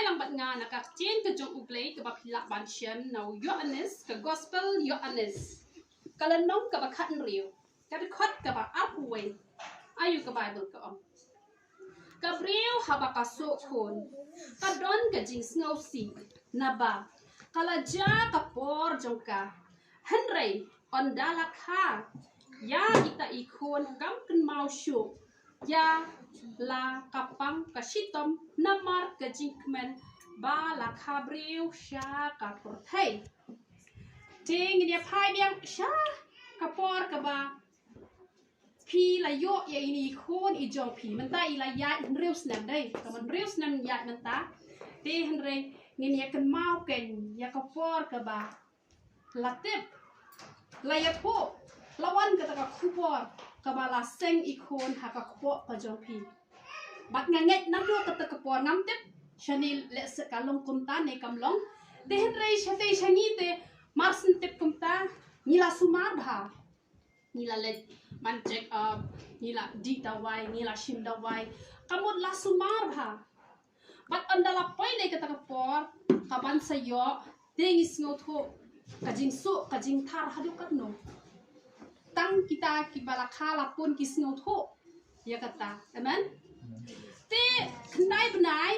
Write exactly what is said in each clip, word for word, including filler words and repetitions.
Lang bad nga na ka ktien ka jong U Blei kaba phi lah ban shem na u Ïoannis, ka Gospel Ïoannis, ka lynnong kaba khathynriew, ka dkhot kaba arphew wei. Aiu ka Baibl ka ong: Ka briew haba ka soh khun, ka don ka jingsngewsih, naba ka la jia ka por jong ka. Hynrei ynda la kha ïa ita i khun kam kynmaw shuh ïa la ka pang ka shitom namar ka jingkmen ba la kha briew sha ka pyrthei. Te ngin ïa phai biang sha ka por kaba phi la ïoh ïa ine i khun i jong phi. Mynta i la ïaid hynriew snem dei. Ka hynriew snem ïaid mynta. Te hynrei ngin ïa kynmaw kein ïa ka por kaba la tip, la ïathuh, la wan kata ka khubor kaba la seng i khun ha ka kpoh ka jong phi. Bad nga ngeit naduh kata ka por ngam tip shane lehse ka long kumta ne kam long. Te hynrei shatei sha ngi te mar shen tip kumta, ngi la sumar bha. Ngi la leit man check up, ngi la dih dawai, ngi la shim dawai. Ka mut la sumar bha. Bad ynda la poi lei kata ka por kaban sa ïoh, te ngi sngewthuh ka jingsuh ka jingthar haduh katno. Tang kita kiba la kha la pun ki sngewthuh ïa kata. Amen. Te khyndai bnai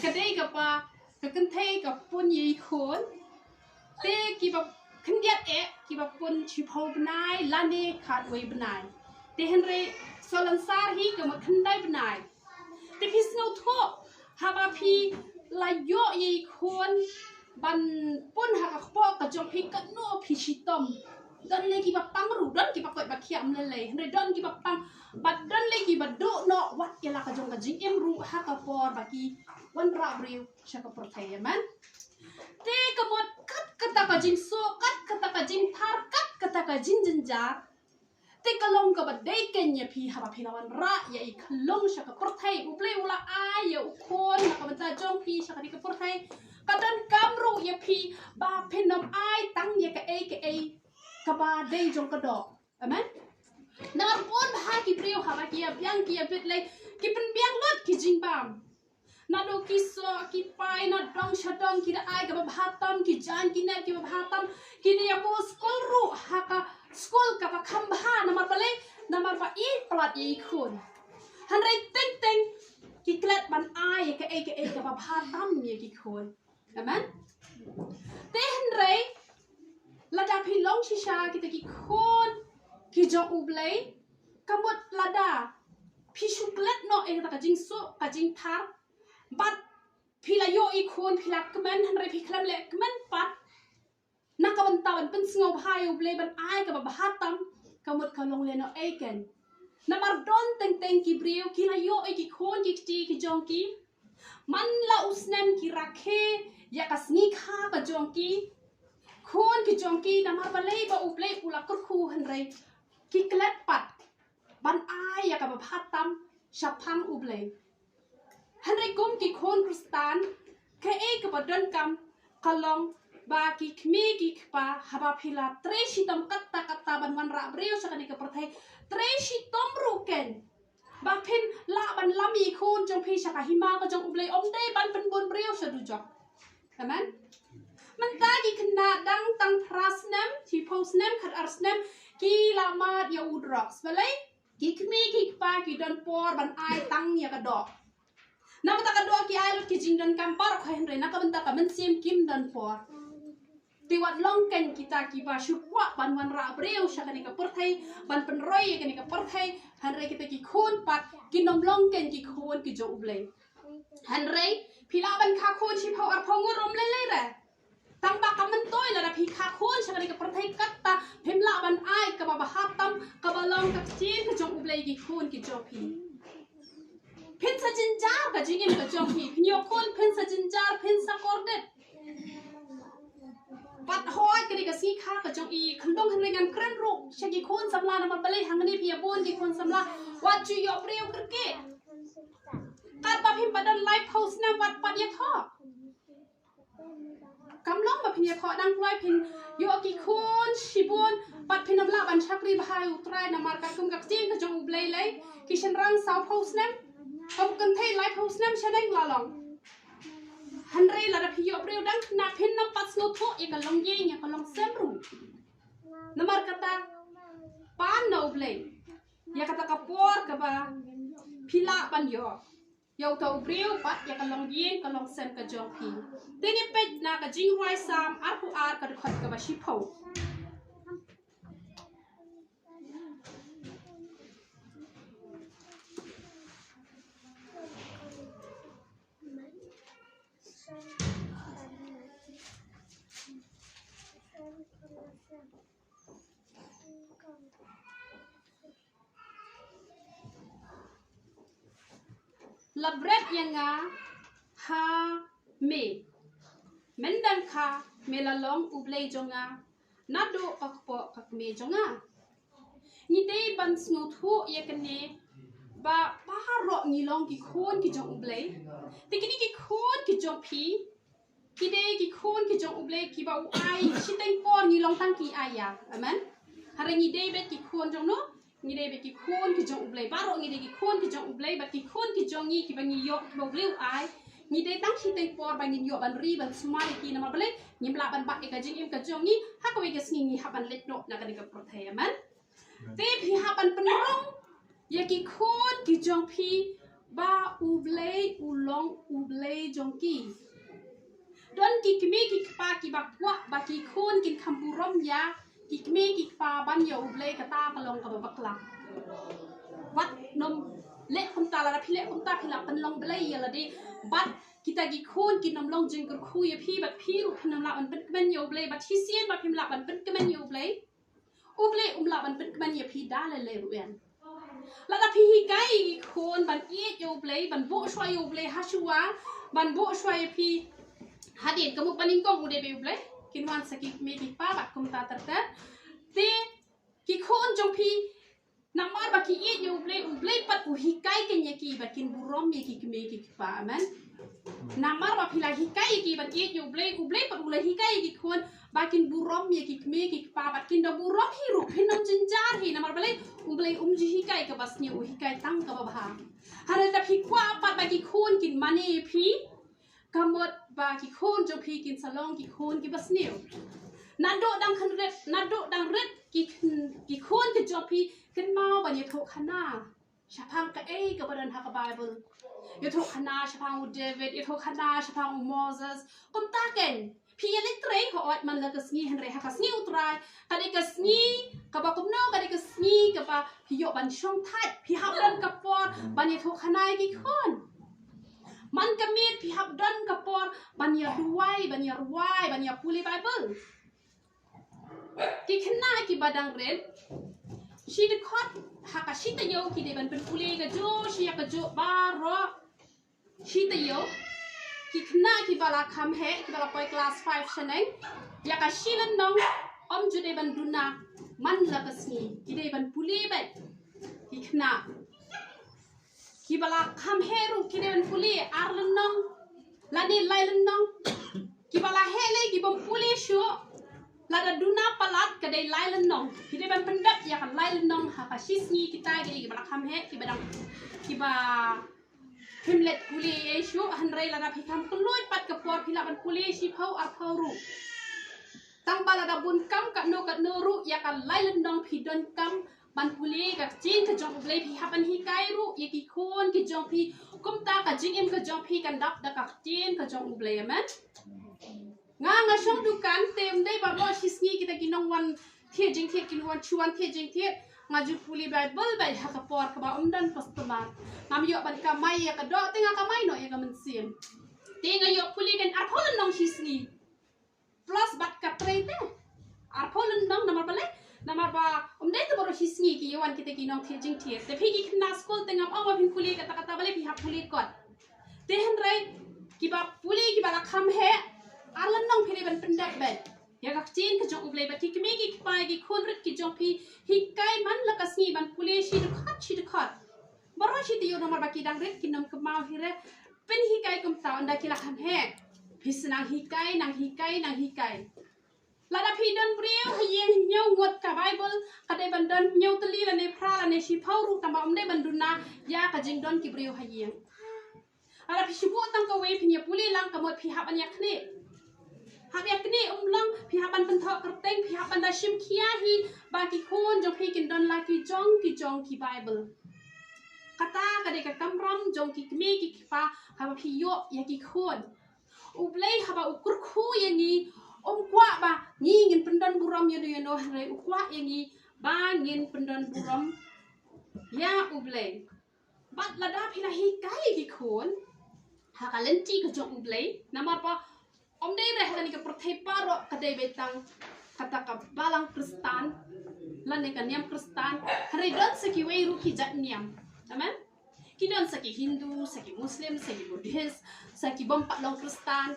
ka dei kaba ka kynthei ka pun ïa i khun. Te kiba khyndiat eh kiba pun shiphew bnai lane khatwei bnai. Te hynrei solansar hi ka mut khyndai bnai. Te phi sngewthuh haba phi la ïoh ïa i khun ban pun ha ka kpoh ka jong phi, katno phi shitom. Don lei kiba pang ruh, don kiba koit ba khiah ym lei lei. Hynrei don kiba pang bad don lei kiba duh noh wat ïa la ka jong ka jingim ruh ha ka por ba ki wanrah briew sha ka pyrthei. Amen. Te ka mut kat kata ka jingsuh, kat kata ka jingthar, kat kata ka jingjynjar, te ka long kaba dei kein ïa phi haba phi la wanrah ïa i khyllung sha ka pyrthei. U Blei u la ai ïa u khun na ka bynta jong phi sha kane ka pyrthei. Ka donkam ruh ïa phi ba phin ym ai tang ïa kaei kaei kaba dei jong ka doh. Amen. Namar bun bha ki briew haba ki ïa biang ki ïa bit lei, ki pynbiang lut ki jingbam. Naduh ki soh ki pai na dong sha dong, ki da ai kaba bha tam, ki jaiñ ki nep kiba bha tam, ki da ïa buh skul ruh ha ka skul kaba kham bha. Namar balei? Namar ba i palat ïa i khun. Hynrei teng teng ki klet ban ai ïa kaei kaei kaba bha tam ïa ki khun. Amen. Te hynrei lada phi long shisha kita ki khun ki jong U Blei, ka mut lada phi shu klet noh ïa kata ka jingsuh ka jingthar, bad phi la ïoh i khun, phi la kmen, hynrei phi khlem leh kmen pat na ka bynta ban pynsngewbha ïa U Blei ban ai kaba bha tam, ka mut ka long lehnohei kein. Namar don teng teng ki briew ki la ïoh ïa ki khun ki kti ki jong ki man la u snem, ki rakhe ïa ka sngi kha ka jong ki khun ki jong ki, namar balei? Ba U Blei u la kyrkhu, hynrei ki klet pat ban ai ïa kaba bha tam shaphang U Blei. Hynrei kum ki khun Khristan, kaei kaba donkam ka long ba ki kmie ki kpa, haba phi la trei shitom katta katta ban wanrah briew sha kane ka pyrthei, trei shitom ruh kein ba phin lah ban lam ïa i khun jong phi sha ka hima ka jong U Blei, ym dei ban pynbun briew sha dujok. Amen. Mynta ki khynnah dang tang phra snem, shiphew snem, khatar snem, ki la mad ïa u drugs. Balei? Ki kmie ki kpa ki don por ban ai tang ïa ka doh. Na kata ka doh ki ai lut ki jingdonkam baroh, hynrei na ka bynta ka mynsiem kim don por. Te wat long kein kita kiba shu kwah ban wanrah briew sha kane ka pyrthei, ban pynroi ïa kane ka pyrthei, hynrei kita ki khun pat kin ym long kein ki khun ki jong U Blei. Hynrei phi lah ban kha khun shiphew arphew ngut ym lei lei re. Tang ba ka myntoi lada phi kha khun sha kane ka pyrthei, kata phim lah ban ai kaba bha tam kaba long ka ktien ka jong U Blei ki khun ki jong phi. Phin sa jynjar ka jingim ka jong phi. Phin ïoh khun phin sa jynjar, phin sa kordit. Pat hooid kane ka sngi kha ka jong i khyndong, hynrei ngan kren ruh sha ki khun samla, namar balei hangne phi ïa bun ki khun samla. Wat ju ïoh briew kyrkieh. Katba phim pat don laiphew snem wat pat ïathoh. Kam long ba phin ïathoh, dang kloi phin ïoh ki khun shibun, bad phin ym lah ban shakri bha ïa U Trai, namar katkum ka ktien ka jong U Blei lei, ki shynrang sawphew snem, ka kynthei laiphew snem shaneng la long. Hynrei lada phi ïoh briew dang khynnah, phin ym pat sngewthuh ïa ka longïing, ïa ka longsem ruh. Namar kata, pan na U Blei ïa kata ka por kaba phi lah ban ïoh ïa uta u briew bad ïa ka longïing, ka longsem ka jong phi. Te ngin peit na ka Jingrwai Salm arphew ar, ka dkhot kaba shiphew. La bret ïa nga ha me. Myndang kha me la long U Blei jong nga, naduh ka kpoh ka kmie jong nga. Ngi dei ban sngewthuh ïa kane ba baroh ngi long ki khun ki jong U Blei. Te kine ki khun ki jong phi, ki dei ki khun ki jong U Blei kiba u ai, shiteng por ngi long tang ki ai ïa. Amen. Hynrei ngi dei beit ki khun jong no, ngi dei beit ki khun ki jong U Blei. Baroh ngi dei ki khun ki jong U Blei, bad ki khun ki jong ngi kiba ngi ïoh kiba U Blei u ai, ngi dei tang shiteng por ba ngin ïoh ban ri ban sumar ïa ki. Namar balei? Ngim lah ban bat ïa ka jingim ka jong ngi. Ha kawei ka sngi ngi hap ban leit noh na kane ka pyrthei. Amen. Te phi hap ban pynrung ïa ki khun ki jong phi ba U Blei u long U Blei jong ki. Don ki kmie ki kpa kiba kwah ba ki khun kin kham burom ïa ki kmie ki kpa ban ïa U Blei, kata ka long kaba bakla. Wat nym leh kumta. Lada phi leh kumta phi la pynlong blei ïa lade. Bad kita ki khun kin ym long jingkyrkhu ïa phi, bad phi ruh phin ym lah ban pynkmen ïa U Blei, bad shisien ba phim lah ban pynkmen ïa U Blei, U Blei um lah ban pynkmen ïa phi da lei lei ruh em. Lada phi hikai ïa ki khun ban ïeit ïa U Blei, ban buh shuwa ïa U Blei ha shuwa, ban buh shuwa ïa phi hadien ka mut ba nyngkong u dei beit U Blei, kin wan sa ki kmie ki kpa bad kumta ter ter. Te ki khun jong phi, namar ba ki ïeit ïa U Blei, U Blei pat u hikai kein ïa ki ba kin burom ïa ki kmie ki kpa. Amen. Namar ba phi la hikai ïa ki ban ïeit ïa U Blei, U Blei pat u la hikai ïa ki khun ba kin burom ïa ki kmie ki kpa, bad kin da burom hi ruh, phin ym jynjar hi. Namar balei? U Blei um ju hikai kaba sniew, u hikai tang kaba bha. Hynrei lada phi kwah pat ba ki khun kin mane ïa phi, ka mut ba ki khun jong phi kin sa long ki khun kiba sniew. Naduh dang khynrit, naduh dang rit ki khn-, ki khun ki jong phi, kynmaw ban ïathuh khana shaphang kaei kaba don ha ka Baibl. Ïathuh khana shaphang u David, ïathuh khana shaphang u Moses. Kumta kein, phi ïaleit trei, hooid, man la ka sngi, hynrei ha ka sngi U Trai, ka dei ka sngi kaba kumno? Ka dei ka sngi kaba phi ïoh ban shongthait, phi hap don ka por ban ïathuh khana ïa ki khun. Man ka miet phi hap don ka por ban ïaduwai, ban ïarwai, ban ïapule Baibl. Ki khynnah kiba dang rit, shi dkhot ha ka shi taïew ki dei ban pynpule kajuh shi ïa kajuh baroh. Shi taïew, ki khynnah kiba la kham heh, kiba la poi klas five shaneng, ïa ka shi lynnong ym ju dei ban duna man la ka sngi, ki dei ban pule beit. Ki khynnah kiba la kham heh ruh ki dei ban pule ar lynnong lane lai lynnong. Kiba la heh lei ki bym pule shuh, lada duna palat ka dei lai lynnong. Ki dei ban pyndep ïa ka lai lynnong ha ka shi sngi. Kita ki dei kiba la kham heh, kiba dang, kiba phim leit pule ei shuh, hynrei lada phi kham kylluid pat ka por phi lah ban pule shiphew arphew ruh. Tang ba lada bun kam katno katno ruh, ïa ka lai lynnong phi donkam ban pule ka ktien ka jong U Blei. Phi hap ban hikai ruh ïa ki khun ki jong phi, kumta ka jingim ka jong phi kan dap da ka ktien ka jong U Blei. Amen. Nga, nga shong dukan, te ym dei baroh shi sngi kita ki nongwan thied jingthied, ki nongwan shu wan thied jingthied. Nga ju pule Baibl beit ha ka por kaba ym don customer. Ngam ïoh ban kamai ïa ka doh, te nga kamai noh ïa ka mynsiem. Te nga ïoh pule kan arphew lynnong shi sngi. Plus bad ka trei te arphew lynnong. Namar balei? Namar ba ym dei te baroh shi sngi ki ïa wan kita ki nongthied jingthied. Te phi ki khynnah skul, te ngam ong ba phin pule kata kata, balei? Phi hap pule kot. Te hynrei kiba pule, kiba la kham heh, ar lynnong phi dei ban pyndep beit ïa ka ktien ka jong U Blei. Bad ki kmie ki kpa, ki khun rit ki jong phi, hikai man la ka sngi ban pule shi dkhot shi dkhot. Baroh shi taïew, namar ba ki dang rit, kin ym kynmaw hi re. Pynhikai kumta, ynda ki la kham heh, phi sa nang hikai, nang hikai, nang hikai. Lada phi don briew ha ïing, hynñiew ngut ka Baibl, ka dei ban don hynñiew tylli lane phra lane shiphew ruh, tang ba ym dei ban duna ïa ka jingdon ki briew ha ïing. Lada phi shu buh tang kawei, phin ïa pule lang ka mut Phi hap ban ïa knieh. Hap ïa knieh, um long phi hap ban pynthoh kyrteng, phi hap ban da shim khia hi ba ki khun jong phi kin don la ki jong ki jong ki Bible. Kata ka dei ka kamram jong ki kmie ki kpa haba phi ïoh ïa ki khun. U Blei haba u kyrkhu ïa ngi, um kwah ba ngi ngin pyndon burom ïa no ïa no, hynrei u kwah ïa ngi ba ngin pyndon burom ïa U Blei. Bad lada phi la hikai ki khun ha ka lynti ka jong U Blei, namar ba ym dei re ha kane ka pyrthei baroh ka dei beit tang kata ka balang Khristan lane ka niam Khristan, hynrei don sa kiwei ruh ki jait niam. Amen. Ki don sa ki Hindu, sa ki Muslim, sa ki Buddhist, sa ki bym pat long Khristan.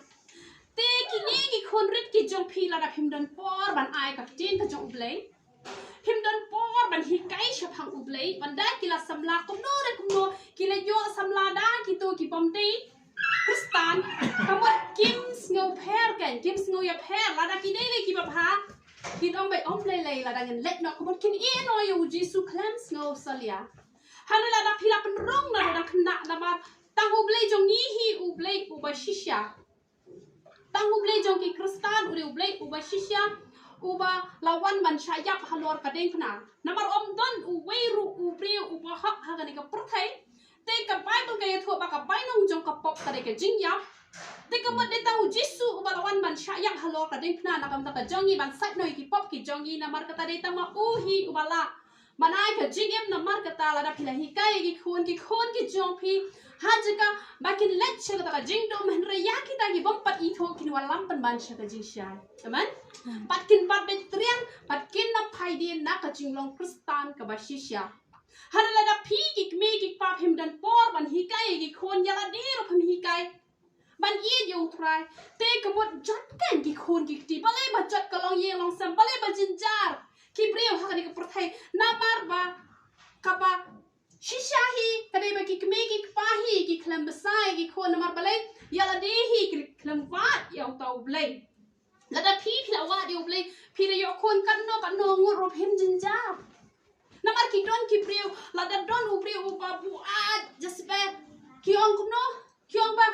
Te kine ki khun rit ki jong phi, lada phim don por ban ai ka ktien ka jong U Blei, phim don por ban hikai shaphang U Blei, ban da ki la samla kumno re kumno, ki la ïoh samla da kito ki bym dei Khristan, ka mut kim sngewpher, kan kim sngew ïapher. Lada ki dei lei ki babha, kin ong beit, ym lei lei, lada ngin leit noh ka mut kin ïeh noh ïa U Jisu khlem sngewsalia. Hynrei lada phi la pynrung na ruh dang khynnah, namar tang U Blei jong ngi hi U Blei uba shisha. Tang U Blei jong ki Khristan u dei U Blei uba shisha, uba la wan ban shah ïap halor ka diengphna. Namar ym don uwei ruh u briew uba hok ha kane ka pyrthei. Te ka Bible ka ïathuh ba ka bainong jong ka pop ka dei ka jingïap. Te ka mut dei tang U Jisu uba la wan ban shah ïap halor ka diengphna na ka bynta ka jong ngi, ban sait noh ïa ki pop ki jong ngi. Namar kata dei tang ma u hi uba lah ban ai ka jingim. Namar kata lada phi la hikai ïa ki khun, ki khun ki jong phi, ha jaka ba kin leit sha kata ka jingdum, hynrei ïa kita ki bym pat ithuh kin wallam pynban sha ka jingshai. Amen. Bad kin bat beit triang, bad kin ym phai dien na ka jinglong Khristan kaba shisha. Hynrei lada phi ki kmie ki kpa phim don por ban hikai ïa ki khun, ïa lade ruh phim hikai ban ïeit ïa U Trai, te ka mut jot kan ki khun ki kti, balei ba jot ka longïing longsem, balei ba jynjar ki briew ha kane ka pyrthei. Namar ba kaba shisha hi ka dei ba ki kmie ki kpa hi ki khlem bsa ïa ki khun. Namar balei? Ïa lade hi ki khlem wad ïa uta U Blei. Lada phi, phi la wad ïa U Blei, phi la ïoh khun katno katno ngut ruh phim jynjar. Namar ki don ki briew, lada don u briew uba buaid jasper, ki ong kumno, ki ong ba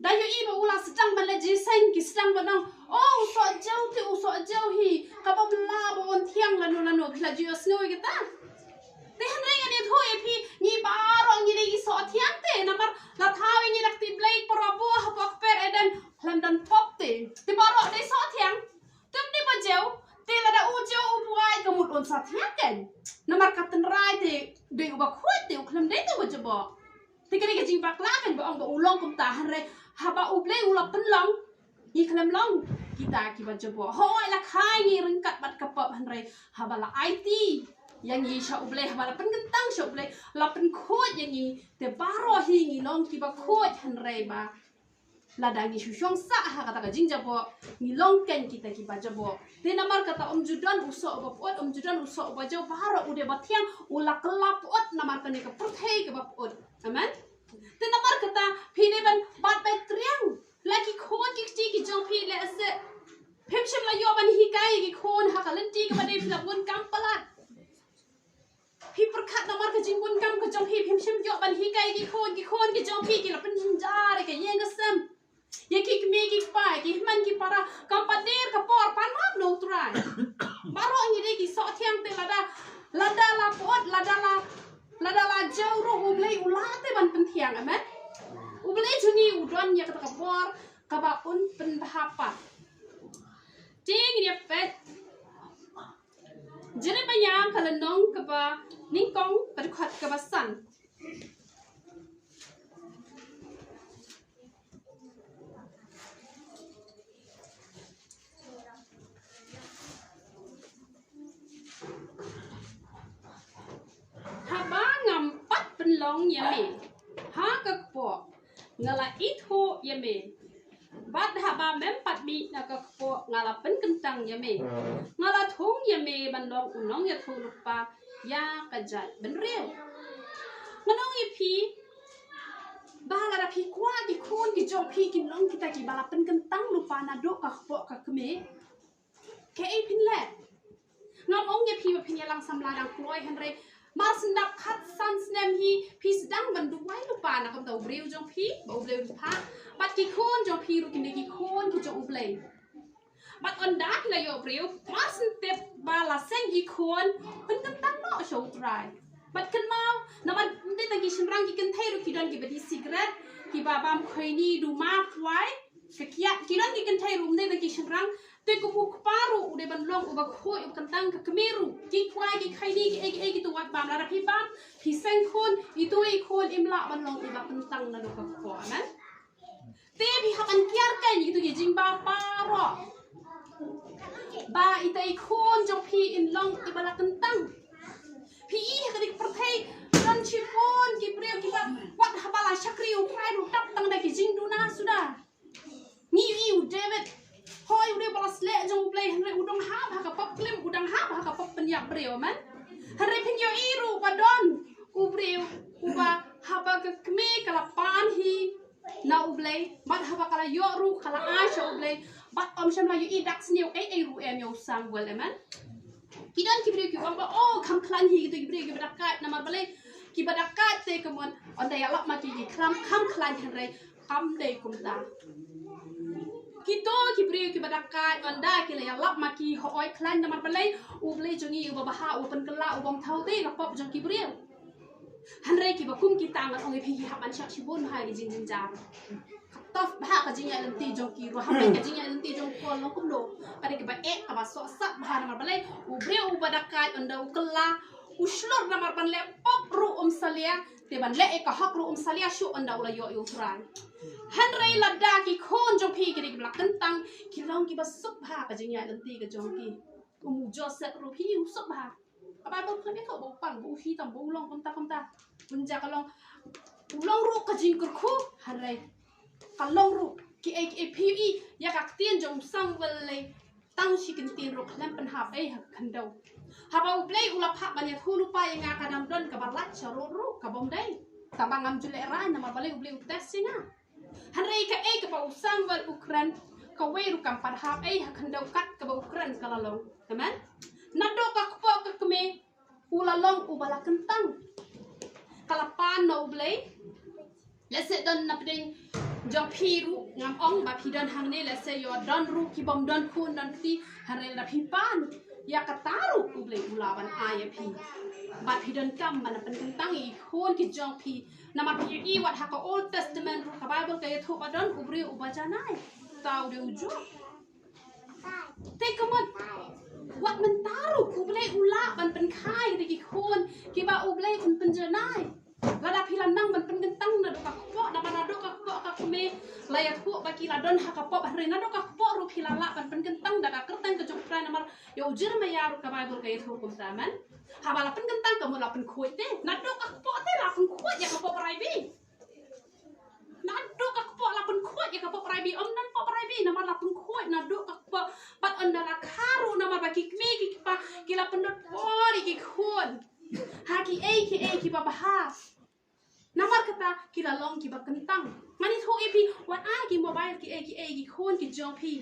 da ïohi ba u la sdang ban leit jingïaseng, ki sdang ban ong, oh, u soh jew te, u soh jew hi, kaba mla ba un thiang lano lano. Phi la ju ïohsngew ïa kata? Te hynrei ngan ïathuh ïa phi, ngi baroh ngi dei ki soh thiang te, namar la thaw ïa ngi da ka kti Blei parabor hapoh ka kper Eden, khlem don pop te. Te baroh dei soh thiang. Te ym dei ba jew, te lada u jew u buaid ka mut un sa thiang kan. Namar ka tynrai te dei uba khuid te, u khlem dei te uba jaboh. Te ka dei ka jingbakla kan ba ong ba u long kumta, hynrei haba U Blei u la pynlong, ngi khlem long kita kiba jaboh. Hooid, la kha ïa ngi ryngkat bad ka pop, hynrei haba la aiti ïa ngi sha U Blei, haba la pynkyntang sha U Blei, la pynkhuid ïa ngi, te baroh hi ngi long kiba khuid, hynrei ba lada ngi shu shong sah ha kata ka jingjaboh, ngi long kan kita kiba jaboh. Te namar kata ym ju don u soh uba pyut, ym ju don u soh uba jew, baroh u dei ba thiang, u la kylla pyut namar kane ka pyrthei kaba pyut. Amen. Te namar kata phi dei ban bat beit triang. La ki khun ki kti ki jong phi lehse phim shym la ïoh ban hikai ki khun ha ka lynti kaba dei, phi la bun kam palat. Phi pyrkhat namar ka jingbun kam ka jong phi, phim shym ïoh ban hikai ki khun, ki khun ki jong phi ki la pynjynjar ïa ka ïing ka sem, ïa ki kmie ki kpa, ïa ki hynmen ki para. Kam pat der ka por pan map na U Trai. Baroh ngi dei ki soh thiang te, lada, lada la pyut, lada la, lada la jew ruh U Blei u lah te ban pynthiang. Amen. U Blei jong ngi u don ïa kata ka bor kaba un pynbha pat. Te ngin ïa peit Jeremiah ka lynnong kaba nyngkong, ka dkhot kaba san. Haba ngam pat pynlong ïa me ha ka kpoh, nga la ithuh ïa me. Bad haba mem pat mih na ka kpoh, nga la pynkyntang ïa me. Nga la thung ïa me ban long u nongïathuhlypa ïa ka jaitbynriew. Ngan ong ïa phi ba lada phi kwah ki khun ki jong phi kin long kita kiba la pynkyntang lypa naduh ka kpoh ka kmie, kaei phin leh? Ngam ong ïa phi ba phin ïalang samla dang kloi, hynrei mar shen dap khatsan snem hi phi sdang ban duwai lypa na ka bynta u briew jong phi ba U Blei un phah, bad ki khun jong Ki ruh ki dei ki khun ki jong U Blei. Bad ynda ki la ïoh briew, mar shen tip ba la seng ki khun, pynkyntang noh sha U Trai. Bad kynmaw, namar ym dei tang ki shynrang, ki kynthei ruh ki don kiba die sigaret, kiba bam khoini, duma, kwai, ka kiad, ki don ki kynthei ruh ym dei tang ki shynrang, te kum u kpa ruh u dei ban long uba khuid, uba kyntang, ka kmie ruh, ki kwai, ki khoini, kiei kiei kito wat bam, lada phi bam, phi seng khun, ito i khun im lah ban long iba kyntang naduh ka kpoh, amen. Te phi hap ban kiar kein ïa kito ki jingbam baroh, ba ita i khun jong phi in long iba la kyntang. Phi i ha kane ka pyrthei, don shibun ki briew kiba wat haba la shakri U Trai ruh tap tang da ki jingduna suda. Ngi i u David, hooid, u dei ba la sleh jong U Blei, hynrei u dang hap ha ka pop klim, u dang hap ha ka pop pynïap briew, amen. Hynrei phin ïohi ruh ba don u briew uba haba ka kmie ka la pan hi na U Blei, bad haba ka la ïoh ruh ka la ai sha U Blei, bad ym shym la ïohi dak sniew ei ei ruh em ïa u Samuel, amen. Ki don ki briew ki ong ba, oh, kham khlaiñ hi kito ki briew kiba da kait, namar balei? Kiba da kait te ka mon, ynda ïalap ma ki ki kham, kham khlaiñ, hynrei kam dei kumta. Kito ki briew kiba da kait, ynda ki la ïalap ma ki, hooid, khlaiñ, namar balei? U Blei jong ngi uba bha, uba pynkylla, u bym thaw te ka pop jong ki briew. Hynrei kiba kum kita ngan ong ïa phi, ki hap ban shah shibun bha ki jingjynjar. Ka tough bha ka jingïaid lynti jong ki ruh, hynrei ka jingïaid lynti jong u Paul long kumno? Ka dei kaba eh, kaba sohsat bha, namar balei? U briew uba da kait, ynda u kylla, u shlur namar ban leh pop ruh um salia, te ban leh ïa ka hok ruh um salia shuh ynda u la ïoh ïa U Trai. Hynrei lada ki khun jong phi ki dei kiba la kyntang, ki long kiba suk bha ka jingïaid lynti ka jong ki. Kum u Joseph ruh phi, u suk bha. Ka Baibl ka ong ïathuh ba u pang, ba u hi tam, ba u long kumta kumta. Bun ja ka long, u long ruh ka jingkyrkhu, hynrei ka long ruh kiei kiei, phi i ïa ka ktien jong u Samuel lei, tang shi kyntien ruh khlem pynhap ei ha ka khyndew. Haba U Blei u la phah ban ïathuh lypa ïa nga, ka dang don kaba lait sha rud ruh, ka bym dei. Tangba ngam ju lehrain, namar balei? U Blei u test ïa nga. Hynrei kaei kaba u Samuel u kren, kawei ruh kam pat hap ei ha khyndew kat kaba u kren ka la long. Amen. Naduh ka kpoh ka kmie u la long uba la kyntang. Ka la pan na U Blei. Lehse don na pdeng jong phi ruh, ngam ong ba phi don hangne, lehse ïoh don ruh ki bym don khun don kti, hynrei lada phi pan ïa kata ruh U Blei u lah ban ai ïa phi. Bad phi donkam ban pynkyntang ïa ki khun ki jong phi. Namar phi ïohi wat ha ka Old Testament ruh ka Baibl ka ïathuh ba don u briew uba janai. Uta u dei u Job. Te ka mut wat mynta ruh U Blei u lah ban pynkha ïa ki khun kiba U Blei un pynjanai. Lada phi la nang ban pynkyntang naduh ka kpoh, namar naduh ka kpoh ka kmie la ïathuh ba ki la don ha ka pop, hynrei naduh ka kpoh ruh phi la lah ban pynkyntang da ka kyrteng ka jong U Trai, namar ïa u Jeremaïah ruh ka Baibl ka ïathuh kumta, amen. Haba la pynkyntang ka mut la pynkhuid te, naduh ka kpoh te la pynkhuid ïa ka pop Raibi. Naduh ka kpoh la pynkhuid ïa ka pop Raibi, ym don pop Raibi, namar la pynkhuid naduh ka kpoh. Bad ynda la kha ruh, namar ba ki kmie ki kpa ki la pynlut por ïa ki khun ha kiei kiei kiba bha. Namar kata ki la long kiba kyntang. Ngan ïathuh ïa phi, wat ai ki mobile kiei kiei ki khun ki jong phi.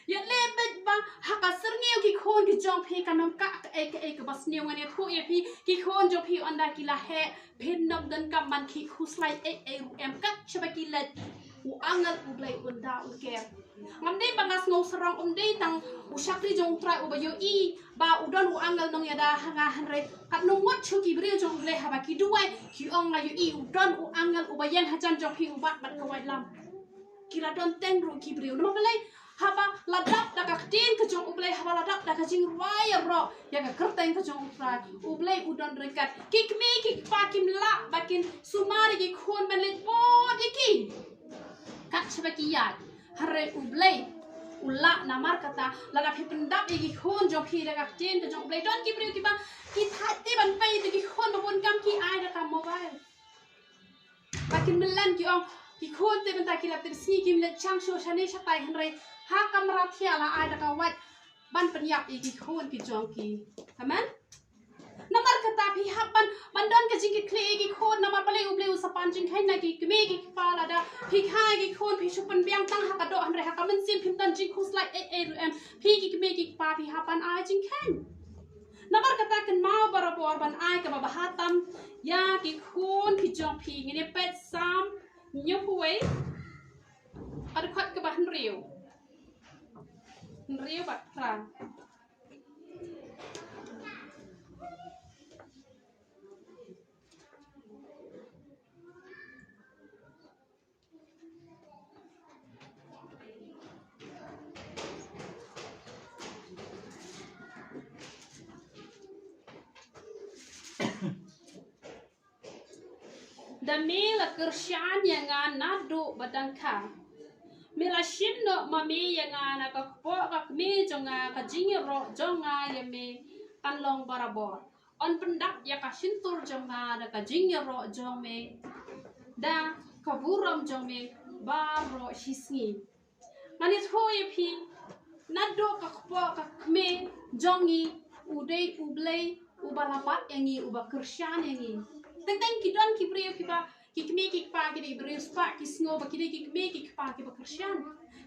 Ïa leh beit ba ha ka syrngiew ki khun ki jong phi kan ym kah kaei kaei kaba sniew. Ngan ïathuh ïa phi, ki khun jong phi ynda ki la heh, phin ym donkam ban khih khuslai ei ei ruh em, kat shaba ki leit, u angel U Blei un da u ker. Ngam dei ba nga sngew sarong, ym dei tang u shakri jong U Trai uba ïohi ba u don u angel nongïada ha nga, hynrei katno ngut shuh ki briew jong U Blei haba ki duwai ki ong, nga ïohi u don u angel uba ïeng hajan jong phi u bat bad ka waitlam. Ki la don teng ruh ki briew. Namar balei? Haba la dap da ka ktien ka jong U Blei, haba la dap da ka jingrwai ïaroh ïa ka kyrteng ka jong U Trai, U Blei u don ryngkat. Ki kmie ki kpa kim lah ba kin sumar ïa ki khun ban leit bud ïa ki kat shaba ki ïaid. Hynrei U Blei u lah. Namar kata lada phi pyndap ïa ki khun jong phi da ka ktien ka jong U Blei, don ki briew kiba ki thait te ban peit ïa ki khun ba bun kam, ki ai da ka mobile. Ba kin mlien, ki ong ki khun te mynta ki la tip sngi, kim leit shang shuh shane shatai, hynrei ha kamra thiah la ai da ka wait ban pynïap ïa ki khun ki jong ki. Amen. Namar kata phi hap ban, ban don ka jingkitkhlieh ïa ki khun, namar balei? U Blei u sa pan jingkheiñ na ki kmie ki kpa. Lada phi kha ïa ki khun, phi shu pynbiang tang ha ka doh, hynrei ha ka mynsiem phim don jingkhuslai ei ei ruh em. Phi ki kmie ki kpa phi hap ban ai jingkheiñ. Namar kata kynmaw barabor ban ai kaba bha tam ïa ki khun ki jong phi. Ngin ïa peit Salm hynñiewphew wei. Hynriew. Hynriew bad phra. Da me la kyrshan ïa nga naduh ba dang kha. Me la shim noh ma me ïa nga na ka kpoh ka kmie jong nga, ka jingïaroh jong nga ïa me kan long barabor. Yn pyndap ïa ka shyntur jong nga da ka jingïaroh jong me, da ka burom jong me baroh shisngi. Ngan ïathuh ïa phi, naduh ka kpoh ka kmie jong ngi, u dei U Blei uba la bat ïa ngi, uba kyrshan ïa ngi. Teng teng ki don ki briew kiba, ki kmie ki kpa ki dei briew spah, ki sngew ba ki dei ki kmie ki kpa kiba kyrshan.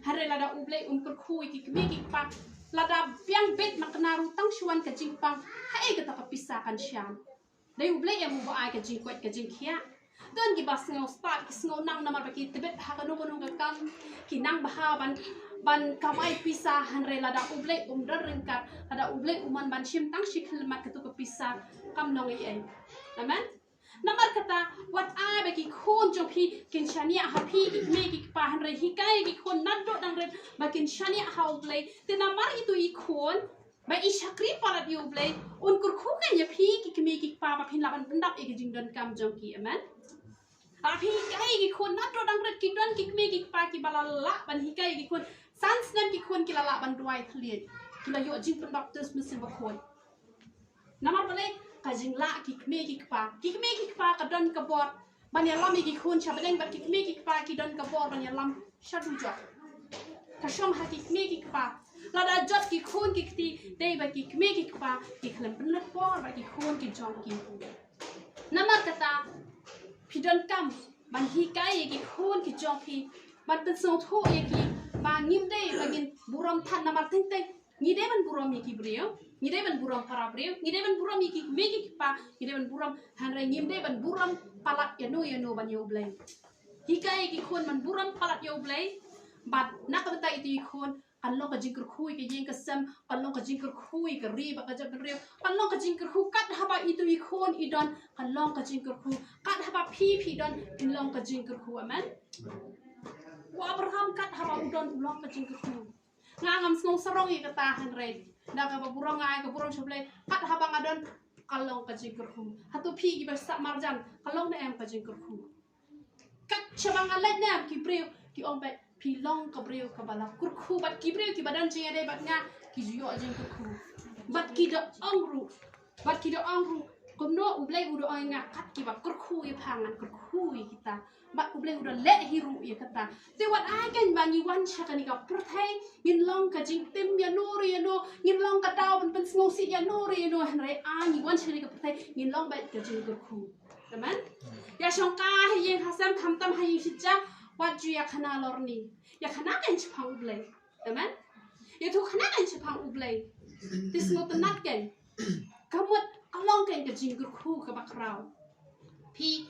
Hynrei lada U Blei um kyrkhu ïa ki kmie ki kpa, lada biang beit ma kane ruh tang shu wan ka jingpang, haei kata ka pisa kan shan? Dei U Blei em uba ai ka jingkoit ka jingkhiah. Don kiba sngew stad, ki sngew nang namar ba ki tbit ha kano kano ka kam, ki nang bha ban, ban kamai pisa, hynrei lada U Blei um don ryngkat, lada U Blei um man ban shim tang shi khyllipmat katu ka pisa, kam long ei ei. Amen. Namar kata, wat ai ba ki khun jong phi kin shaniah ha phi ki kmie ki kpa, hynrei hikai ki khun naduh dang rit ba kin shaniah ha U Blei. Te namar itu i khun ba i shakri palat ïa U Blei, un kyrkhu kein ïa phi ki kmie ki kpa ba phin lah ban pyndap ïa ki jingdonkam jong ki. Amen. Ba phi hikai ki khun naduh dang rit, ki don ki kmie ki kpa kiba la lah ban hikai ki khun. San snem ki khun ki la lah ban duwai thylliej, ki la ïoh jingpynbaptis Mynsiem Bakhuid. Namar balei? Ka jinglah ki kmie ki kpa. Ki kmie ki kpa ka don ka bor ban ïalam ïa ki khun sha bneng, bad ki kmie ki kpa ki don ka bor ban ïalam sha dujok. Ka shong ha ki kmie ki kpa. Lada jot ki khun ki kti, dei ba ki kmie ki kpa ki khlem pynlut bor bad ki khun ki jong ki. Namar kata, phi donkam ban hikai ïa ki khun ki jong phi, ban pynsngewthuh ïa ki ba ngim dei ba ngin burom than namar teng teng. Ngi dei ban burom ïa ki briew, ngi dei ban burom para briew, ngi dei ban burom ïa ki kmie ki kpa, ngi dei ban burom, hynrei ngim dei ban burom palat ïano ïano ban ïa U Blei. Hikai ïa ki khun ban burom palat ïa U Blei, bad na ka bynta itu i khun, kan long ka jingkyrkhu ïa ka ïing ka sem, kan long ka jingkyrkhu ïa ka ri bad ka jaitbynriew, kan long ka jingkyrkhu kat haba itu i khun i don, kan long ka jingkyrkhu, kat haba phi phi don, kan long ka jingkyrkhu. Amen. U Abraham kat haba u don u long ka jingkyrkhu. Nga ngam sngew sarong ïa kata hynrei da kaba burom nga ai ka burom sha U Blei, kat haba nga don ka long ka jingkyrkhu. Hato phi kiba sah marjan ka long ne em ka jingkyrkhu? Kat shaba nga leit ne em ki briew ki ong ba phi long ka briew kaba la kyrkhu, bad ki briew kiba don jingïadei bad nga ki ju ïoh jingkyrkhu. Bad ki da ong ruh, bad ki da ong ruh, kumno U Blei u da ong ïa nga kat kiba kyrkhu ïa pha ngan kyrkhu ïa kita. Bad U Blei u da leh hi ruh ïa kata. Te wat ai kein ba ngi wan sha kane ka pyrthei ngin long ka jingtim ïano re ïano, ngin long ka daw ban pynsngewsih ïano re ïano, hynrei ai ngi wan sha kane ka pyrthei ngin long beit ka jingkyrkhu. Amen. Ïa shongkai ha ïing ha sem khamtam ha ïing shisha, wat ju ïa khana lorni. Ïa khana kein shaphang U Blei. Amen. Ïathuh khana kein shaphang U Blei. Te sngewtynnat kein. Ka mut ka long kein ka jingkyrkhu kaba khraw. Phi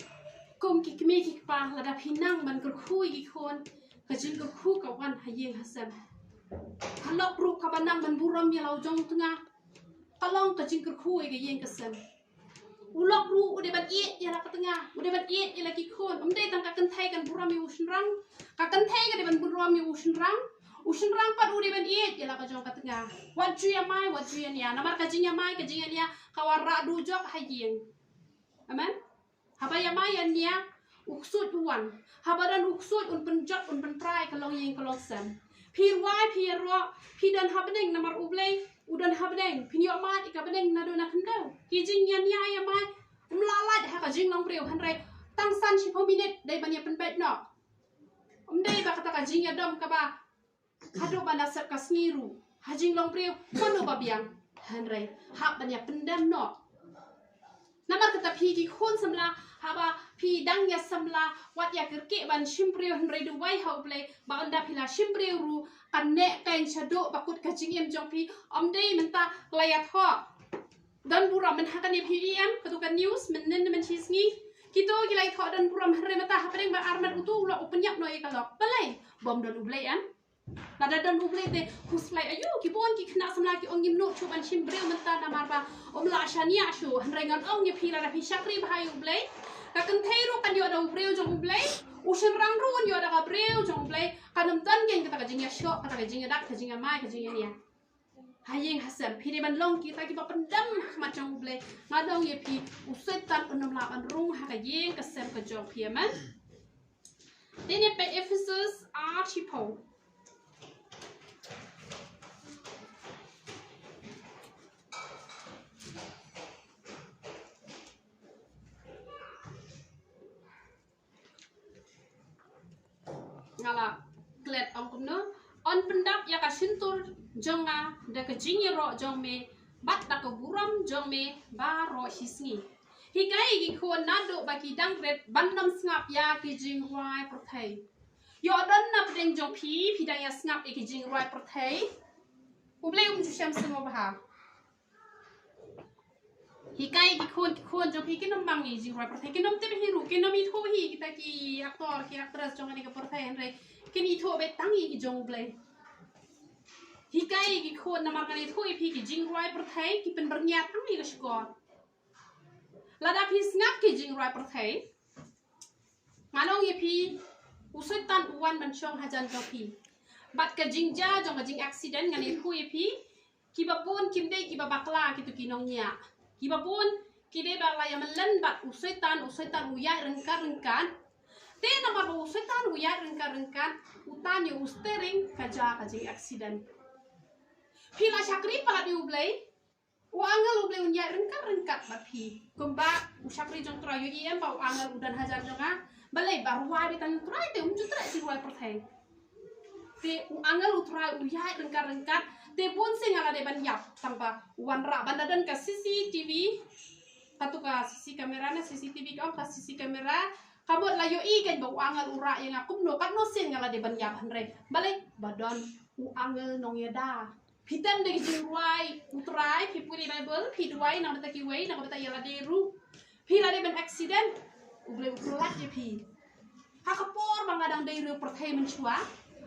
kum ki kmie ki kpa, lada phi nang ban kyrkhu ïa ki khun, ka jingkyrkhu ka wan ha ïing ha sem. Ka lok ruh kaba nang ban burom ïa la u jong u tnga, ka long ka jingkyrkhu ïa ka ïing ka sem. U lok ruh u dei ban ïeit ïa la ka tnga, u dei ban ïeit ïa la ki khun. Ym dei tang ka kynthei kan burom ïa u shynrang. Ka kynthei ka dei ban burom ïa u shynrang. U shynrang pat u dei ban ïeit ïa la ka jong ka tnga. Wat ju ïamai, wat ju ïania. Namar ka jingïamai, ka jingïania ka wanrah dujok ha ïing. Amen. Haba ïamai ïania, u ksuid u wan. Haba don u ksuid un pynjot, un pyntrai ka longïing ka longsem. Phi rwai, phi ïaroh, phi don ha bneng namar U Blei u don ha bneng. Phin ïoh mad ïa ka bneng naduh na khyndew. Ki jingïania ïamai ym lah lait ha ka jinglong briew, hynrei tang san shiphew minit dei ban ïa pynbeit noh. Ym dei ba kata ka jingïadom kaba haduh ban da sep ka sngi ruh ha jinglong briew mano ba biang, hynrei hap ban ïa pyndem noh. Namar kata phi ki khun samla, haba phi dang ïa samla, wat ïa kyrkieh ban shim briew, hynrei duwai ha U Blei ba ynda phi la shim briew ruh kan neh kein shaduh ba kut ka jingim jong phi. Ym dei mynta la ïathoh don burom, mynta ha kane phi ïohi em, katu ka news mynnin mynshisngi. Kito ki la ïathoh don burom, hynrei mynta hapdeng ba armet utu u lok u pynïap noh ïa ka lok. Balei? Bym don U Blei em. Lada don U Blei te khuslai, aïu, ki bun ki khynnah samla ki ong ngim nud shuh ban shim briew mynta namar ba ym lah shaniah shuh. Hynrei ngan ong ïa phi, lada phi shakri bha ïa U Blei, ka kynthei ruh kan ïoh da u briew jong U Blei, u shynrang ruh un ïoh da ka briew jong U Blei. Kan ym don keiñ kata ka jingïashoh, kata ka jingïadat, ka jingïamai, ka jingïania. Ha ïing ha sem phi dei ban long kita kiba pyndem ha khmat jong U Blei. Nga ong ïa phi, u Soitan un ym lah ban rung ha ka ïing ka sem ka jong phi, amen. Te ne peit Ephesus arphew. Nga la klet, ong kumno: Un pyndap ïa ka shyntur jong nga da ka jingïaroh jong me, bad da ka burom jong me baroh shi sngi. Hikai ïa ki khun naduh ba ki dang rit ban ym sngap ïa ki jingrwai pyrthei. Ïoh don na pdeng jong phi, phi dang ïa sngap ïa ki jingrwai pyrthei? U Blei um ju shem sngewbha. Hikai ki khun, ki khun jong phi kin ym mang ïa ki jingrwai pyrthei, kin ym tip hi ruh, kin ym ithuh hi kita ki actor, ki actress jong kane ka pyrthei, hynrei kin ithuh beit tang ïa ki jong U Blei. Hikai ki khun namar kane, ithuh ïa phi, ki jingrwai pyrthei ki pynbyrngia tang ïa ka shkor. Lada phi sngap ki jingrwai pyrthei, ngan ong ïa phi, u Soitan u wan ban shong hajan jong phi. Bad ka jingjia jong ka jing accident, ngan ïathuh ïa phi, kiba bun kim dei kiba bakla, kito ki nongñiah. Kiba bun ki dei ba la ïa mlien bad u Soitan, u Soitan u ïaid ryngkat ryngkat. Te namar ba u Soitan u ïaid ryngkat ryngkat, u tan ïa u steering, ka jia ka jing accident. Phi la shakri palat ïa U Blei, u angel U Blei un ïaid ryngkat ryngkat bad phi. Kumba u shakri jong Trai, ïohi em ba u angel u don hajan jong nga. Balei? Ba rwai beit tang Trai, te um ju treh jingrwai pyrthei. Te u angel u Trai u ïaid ryngkat ryngkat. Te bun sien nga la dei ban ïap tang ba u wanrah, ban da don ka C C T V. Katu ka C C camera na, C C T V ki ong, ka C C camera. Ka mut la ïohi keiñ ba u angel u rah ïa nga kumno, katno sien nga la dei ban ïap, hynrei balei? Ba don u angel nongïada. Phi tem da ki jingrwai U Trai, phi pule Baibl, phi duwai na ka bynta kiwei, na ka bynta ïa lade ruh. Phi la dei ban accident, U Blei u pyllait ïa phi. Ha ka por ba nga dang dei riew pyrthei mynshuwa,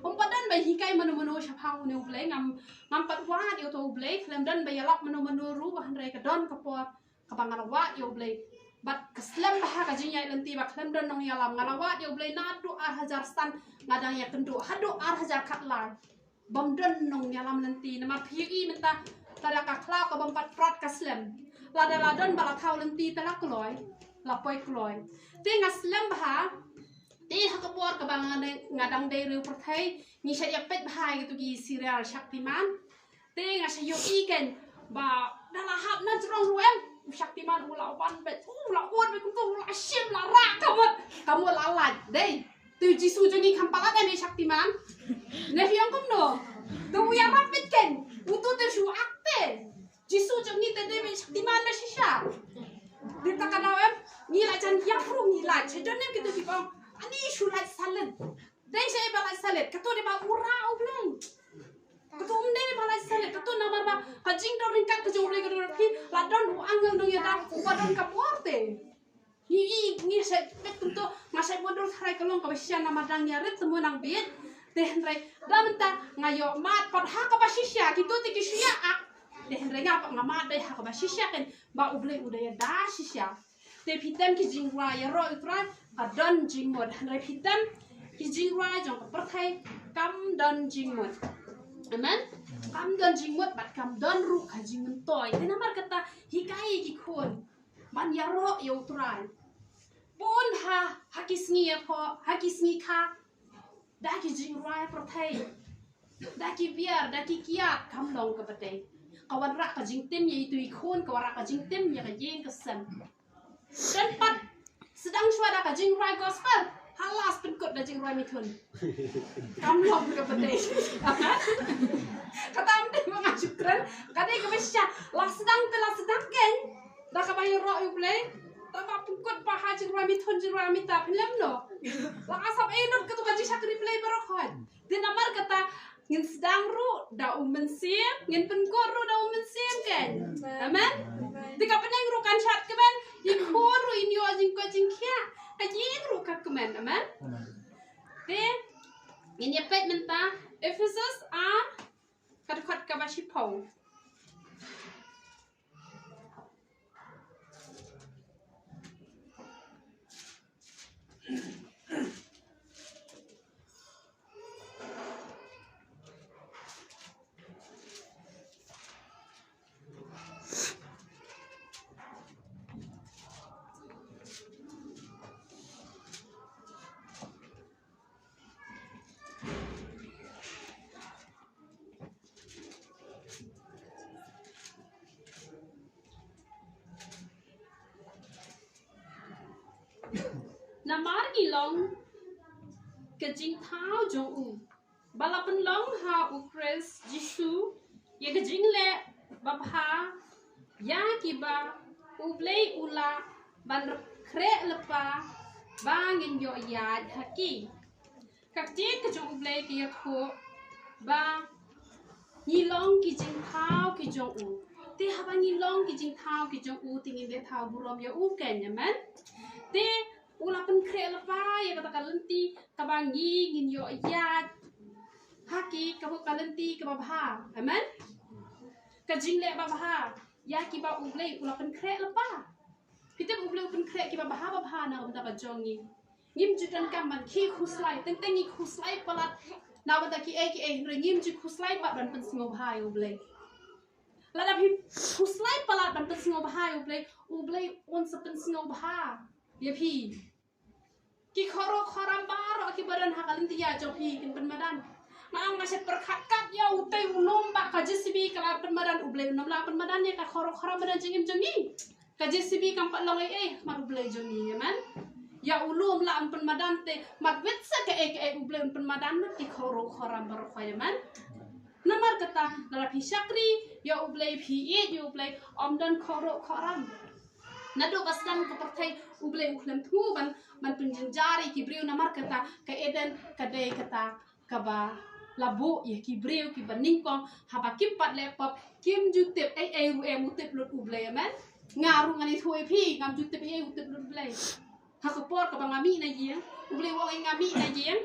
ym pat don ba hikai mano mano shaphang une U Blei, ngam, ngam pat wad ïa uto U Blei, khlem don ba ïalap mano mano ruh, hynrei ka don ka por kaba nga la wad ïa U Blei. Bad ka slem bha ka jingïaid lynti ba khlem don nongïalam, nga la wad ïa U Blei naduh ar hajar san nga dang ïakynduh haduh ar hajar khatlai. Bym don nongïalam lynti, namar phi ïohi mynta, lada ka khlaw ka bym pat prat ka slem. Lada la don ba la thaw lynti te la kloi, la poi kloi. Te nga slem bha, te ha ka por kaba nga dang, nga dang dei riew pyrthei, ngi shait ïa peit bha ïa kito ki serial Shaktiman. Te nga shait ïohi keiñ ba da la hap na jrong ruh em, u Shaktiman u la wan beit, u la wan beit kumto, u la shim, la rah, ka mut, ka mut la lait. Dei, te u Jisu jong ngi kham palat em ïa Shaktiman? Ne phi ong kumno? Te u ïarap beit keiñ, uto te shu acting. Jisu jong ngi te dei beit Shaktiman da shisha. Te ta ka daw em, ngi la jan ïap ruh ngi lait. Sha jon em kito kiba ong, ani shu lait salit. Dei sha ei ba lait salit, kato dei ba u rah U Blei. Kato ym dei ba lait salit, kato namar ba ka jingdon ryngkat ka jong U Blei ka don, phi la don u angel nongïada uba don ka por te. Ngi, ngi, ngi shait peit kumto, nga shait mudui tharai ka long kaba shisha namar dang ïarit te mo nang bit. Te hynrei da mynta nga ïoh mad pat ha kaba shisha, kito te ki shu ïa ak. Te hynrei nga pat nga mad beit ha kaba shisha keiñ ba U Blei u da ïada shisha. Te phi tem ki jingrwai ïaroh ïa U Trai, ka don jingmut. Hynrei phi tem ki jingrwai jong ka pyrthei, kam don jingmut. Amen. Kam don jingmut bad kam don ruh ka jingmyntoi. Te namar kata hikai ïa ki khun ban ïaroh ïa U Trai. Bun ha, ha ki sngi ïa pho, ha ki sngi kha, da ki jingrwai pyrthei, da ki biar, da ki kiad, kam long kaba dei. Ka wanrah ka jingtim ïa itu i khun, ka wanrah ka jingtim ïa ka ïing ka sem. Don pat sdang shuwa da ka jingrwai gospel, ha last pynkut da jingrwai mithun. Kam long kaba dei. Kata ym dei ba nga shu kren, ka dei kaba shisha. La sdang te la sdang keiñ da kaba ïaroh ïa U Blei. Tang ba pynkut ba ha jingrwai mithun, jingrwai Amitabh, phi lem noh? La ka sap ei lut katu ka jingshakri Blei baroh khoit. Te namar kata ngin sdang ruh da U Mynsiem, ngin pynkut ruh da U Mynsiem keiñ. Amen. Te ka bneng ruh kan shad kmen, i khun ruh in ïoh jingkoit jingkhiah, ka ïing ruh ka kmen. Amen. Te Ngin ïa peit mynta Ephesus ar, ka dkhot kaba shiphew. Namar ngi long ka jingthaw jong u, ba la pynlong ha u Khrist Jisu ïa ka jingleh babha ïa kiba U Blei u la ban khreh lypa ba ngin ïoh ïaid ha ki. Ka ktien ka jong U Blei ka ïathuh ba ngi long ki jingthaw ki jong u. Te haba ngi long ki jingthaw ki jong u, te ngin da thaw burom ïa u kein, amen. Te u la pynkhreh lypa ïa kata ka lynti kaba ngi ngin ïoh ïaid ha ki, kaba ka lynti kaba bha, amen. Ka jingleh babha ïa kiba U Blei u la pynkhreh lypa. Phi tip U Blei u pynkhreh kiba bha babha na ka bynta ka jong ngi. Ngim ju donkam ban khie khuslai, teng teng ngi khuslai palat na ka bynta kiei kiei, hynrei ngim ju khuslai pat ban pynsngewbha ïa U Blei. Lada phi khuslai palat ban pynsngewbha ïa U Blei, U Blei un sa pynsngewbha ïa phi. Ki khoro khoram baroh kiba don ha ka lynti jong phi kin pynmadan. Nga ong nga shet pyrkhat kat ïa utei u lum ba ka J C B ka la pynmadan, U Blei un ym lah pynmadan ïa ka khoro khoram ba don jingim jong ngi. Ka J C B kam pat long ei ei, mat U Blei jong ngi, amen. Ïa u lum lah pynmadan te, mat wit sa kaei kaei U Blei un pynmadan lut ki khoro khoram baroh, amen. Namar kata, lada phi shakri ïa U Blei, phi ïeit ïa U Blei, ym don khoro khoram. Naduh ba sdang ka pyrthei U Blei u khlem thmu ban, ban pynjynjar ïa ki briew, namar kata ka Eden ka dei kata kaba la buh ïa ki briew kiba nyngkong, haba kim pat leh pop kim ju tip ei ei ruh em u tip lut U Blei, amen. Nga ruh ngan ïathuh ïa phi, ngam ju tip ei ei u tip lut U Blei. Ha ka por kaba nga mih na ïing, U Blei u ong ïa nga mih na ïing.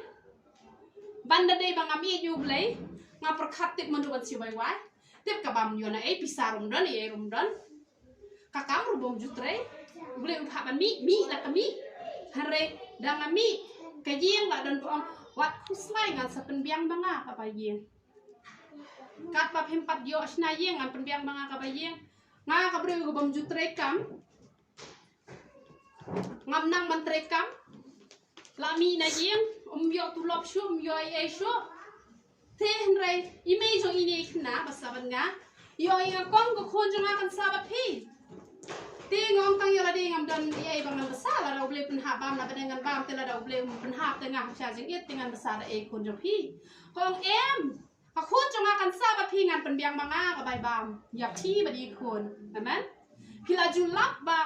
Ban da dei ba nga mih ïa U Blei, nga pyrkhat tip mynta ban siew wai wai. Tip ka bam ïoh na ei, pisa ruh ym don, ei ei ruh ym don. Ka kam ruh bym ju trei. U Blei u phah ban mih, mih la ka mih. Hynrei da nga mih, ka ïing la don ba ong, wat khuslai, ngan sa pynbiang ba nga kaba ïing. Katba phim pat ïoh shna ïing ngan pynbiang ba nga kaba ïing. Nga ka briew ka bym ju trei kam. Ngam nang ban trei kam. La mih na ïing, ym ïoh tulop shuh, ym ïoh ei ei shuh. Te hynrei i mei jong ine i khynnah ba sah bad nga i ong ïa nga, kong, ka khun jong nga kan sah bad phi. Te nga ong tang ïa lade ngam don ei ei ba ngan bsa, lada U Blei pynhap bam na bneng ngan bam, te lada U Blei um pynhap te nga hap sha jingit, te ngan bsa da ei khun jong phi. Ka ong em. Ka khun jong nga kan sah bad phi, ngan pynbiang ba nga ka bai bam ïa phi bad i khun. Amen. Phi la ju lap ba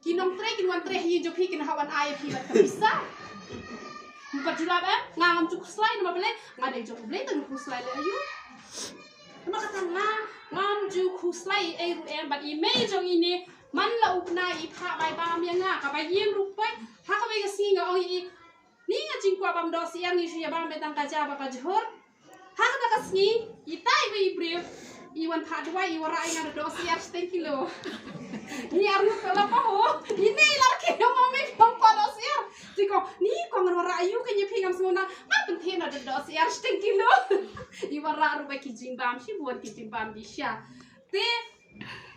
ki nongtrei kin wan trei ha ïing jong phi, kin hap wan ai ïa phi bad ka pisa. Phi pat ju lap em, nga ngam ju khuslai namar balei, nga dei jong U Blei, tang khuslai leh aïu. Namar kata nga ngam ju khuslai ei ei ruh em, bad i mei jong ine man la u khynnah i phah bai bam ïa nga, kaba ïeng ruh poi, ha kawei ka sngi nga ong ïa i, ni nga jingkwah bam dohsyiar, ngi shu ïa bam beit tang ka ja bad ka jhur. Ha kata ka sngi, itai iwei i briew i wan phah duwai, i wanrah ïa nga da dohsyiar shiteng kilo. Ni arngut ka la paw. Ine i la rakhe ïa nga, mei, phi ong kwah dohsyiar. Te ko, ni ko, ngan wanrah aïu kein ïa phi, ngam sngewna. Nga pynthien da dohsyiar shiteng kilo. I wanrah ruh ba ki jingbam shibun, ki jingbam bisha. Te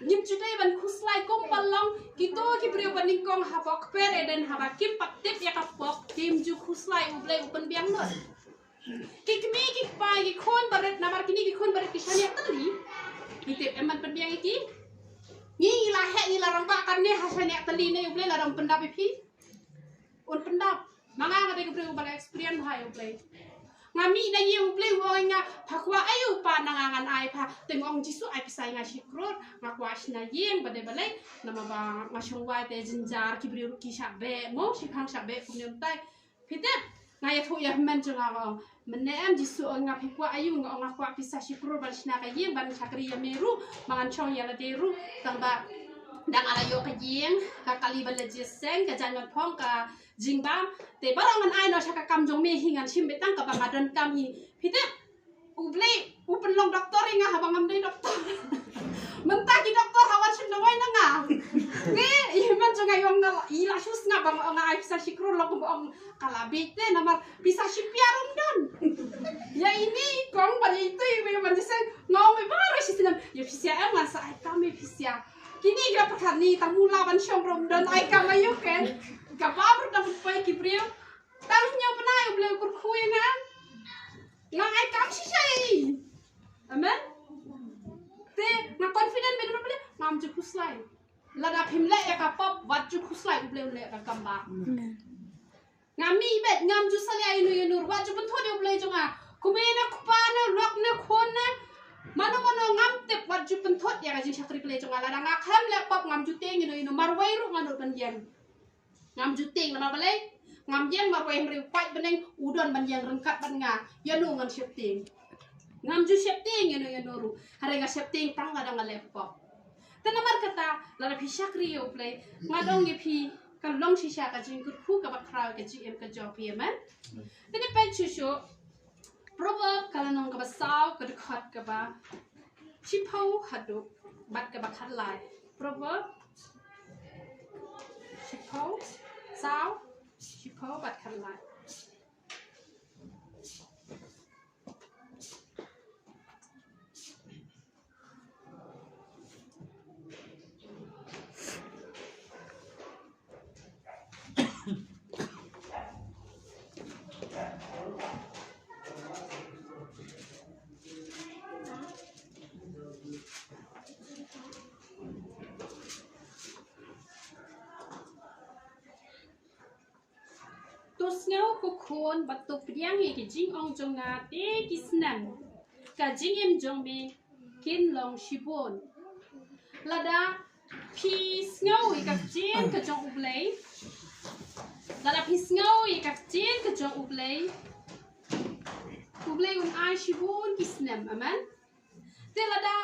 ngim ju dei ban khuslai, kumba long kito ki briew ba nyngkong ha pok kper Eden, haba kim pat tip ïa ka pop, kim ju khuslai, U Blei u pynbiang lut. Ki kmie ki kpa, ki khun barit, namar kine ki khun barit ki shaniah tylli. Ngi tip em ban pynbiang ïa ki. Ngi la heh, ngi la rangbah katne ha shaniah tylli ne, U Blei lada um pyndap ïa phi, un pyndap. Ma nga, nga dei ka briew ba la experience bha ïa U Blei. Nga mih na ïing, U Blei u ong ïa nga, pha kwah aïu pat na nga ngan ai pha. Te nga ong, Jisu, ai pisa ïa nga shi klur, nga kwah shna ïing, ba dei balei? Namar ba nga shong wai te jynjar, ki briew ki shah beh mo, shiphang shah beh kumne, um tai. Phi tip, nga ïathuh ïa hynmen jong nga, nga ong, mynne em Jisu ong nga, phi kwah aïu? Nga ong nga kwah pisa shi klur ban shna ka ïing, ban shakri ïa me ruh, ba ngan shong ïa lade ruh. Tang ba da nga la ïoh ka ïing, ka kali ba la jied seng, ka jaiñwanphong, ka jingbam. Te baroh ngan ai noh sha ka kam jong me hi, ngan shim beit tang kaba nga donkam hi. Phi tip, U Blei u pynlong doktor ïa nga haba ngam dei doktor. Mynta ki doktor ha wan shim dawai na nga. Te i man jong nga ïong nga i la shu sngap ba nga ong ai pisa shi klur, long ba ong ka la bieit te namar pisa shi pia ruh ym don. Ïa ine i kong ba ïa itu i ba ïa ban jingïaseng nga ong ba baroh shi snem ïa pisa em ngan sa ai kam ïa pisa. Kine ki la pyrkhat ni tang mula ban shong ruh ym don ai kam ïa u ken. Ka bam ruh tang poi ki briew. Tang hynñiew bnai U Blei u kyrkhu ïa nga. Nga ai kam shisha ïa i. Amen. Te nga confident beit namar balei? Ngam ju khuslai. Lada phim leh ïa ka pop, wat ju khuslai, U Blei un leh ïa ka kam bha. Amen. Nga mih beit, ngam ju salia ïano ïano, wat ju pynthut ïa U Blei jong nga. Kumne na kpa na lok na khun na mano mano ngam tip, wat ju pynthut ïa ka jingshakri Blei jong nga. Lada nga khlem leh pop ngam ju tieng ïano ïano, marwei ruh ngan nud ban ïeng. Ngam ju tieng namar balei? Ngam ïeng marwei, hynrei u paid bneng u don ban ïeng ryngkat bad nga. Ïano ngan sheptieng? Ngam ju sheptieng ïano ïano ruh. Hynrei nga sheptieng tang lada nga leh pop. Te namar kata lada phi shakri ïa U Blei, nga ong ïa phi ka long shisha ka jingkyrkhu kaba khraw ka jingim ka jong phi, amen. Te ne peit shuh shuh Proverb ka lynnong kaba saw ka dkhot kaba shiphew haduh bad kaba khatlai. Proverb shiphew, saw, shiphew bad khatlai. To sngew ko khun bad to pdiang ïa ki jingong jong nga te ki snem ka jingim jong me kin long shibun. Lada phi sngew ïa ka ktien ka jong U Blei, lada phi sngew ïa ka ktien ka jong U Blei, U Blei un ai shibun ki snem. Amen. Te lada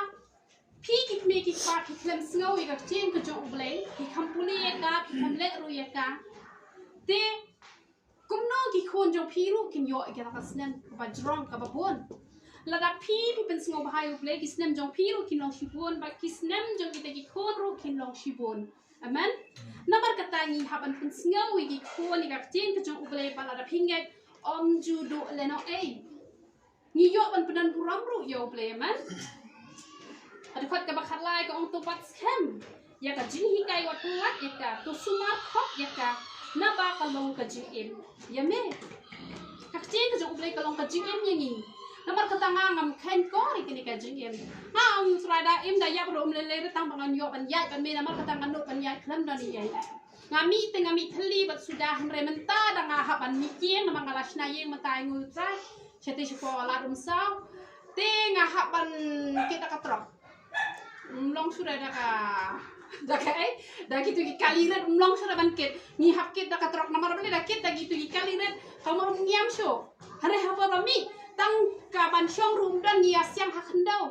phi ki kmie ki kpa phi khlem sngew ïa ka ktien ka jong U Blei, phi khlem pule ïa ka, phi khlem leh ruh ïa ka, te kumno ki khun jong phi ruh kin ïoh ïa kata ka snem kaba jrong kaba bun? Lada phi phi pynsngewbha ïa U Blei, ki snem jong phi ruh kin long shibun, bad ki snem jong kita ki khun ruh kin long shibun. Amen. Namar kata ngi hap ban pynsngew ïa ki khun ïa ka ktien ka jong U Blei, bad lada phi ngeit, ym ju duh lehnohei. Ngi ïoh ban pyndon burom ruh ïa U Blei, amen. Ha dkhot kaba khatlai ka ong, to bat skhem ïa ka jinghikai, wat pyllait ïa ka, to sumar khop ïa ka, naba ka long ka jingim ïa me. Ka ktien ka jong U Blei ka long ka jingim ïa ngi. Namar kata nga ngam kheiñ kor ïa kane ka jingim. Nga ong, U Trai, da im da ïap ruh ym lei lei, tang ba ngan ïoh ban ïaid bad me, namar kata ngan nud ban ïaid khlem don ei ei. Nga mih te nga mih thylli bad suda, hynrei mynta da nga hap ban mih ïing namar nga la shna ïing mynta, ainguh U Trai. Shatei shapoh la dum saw. Te nga hap ban kit da ka trok. Ym long shuh da ka, da ka, eh, da kitu ki kali rit, ym long shuh da ban kit. Ngi hap kit da ka trok namar balei? Da kit da kitu ki kali rit ka mut ym ngiam shuh. Hynrei haba ba mih tang ka ban shong ruh ym don, ngi ïa siang ha khyndew.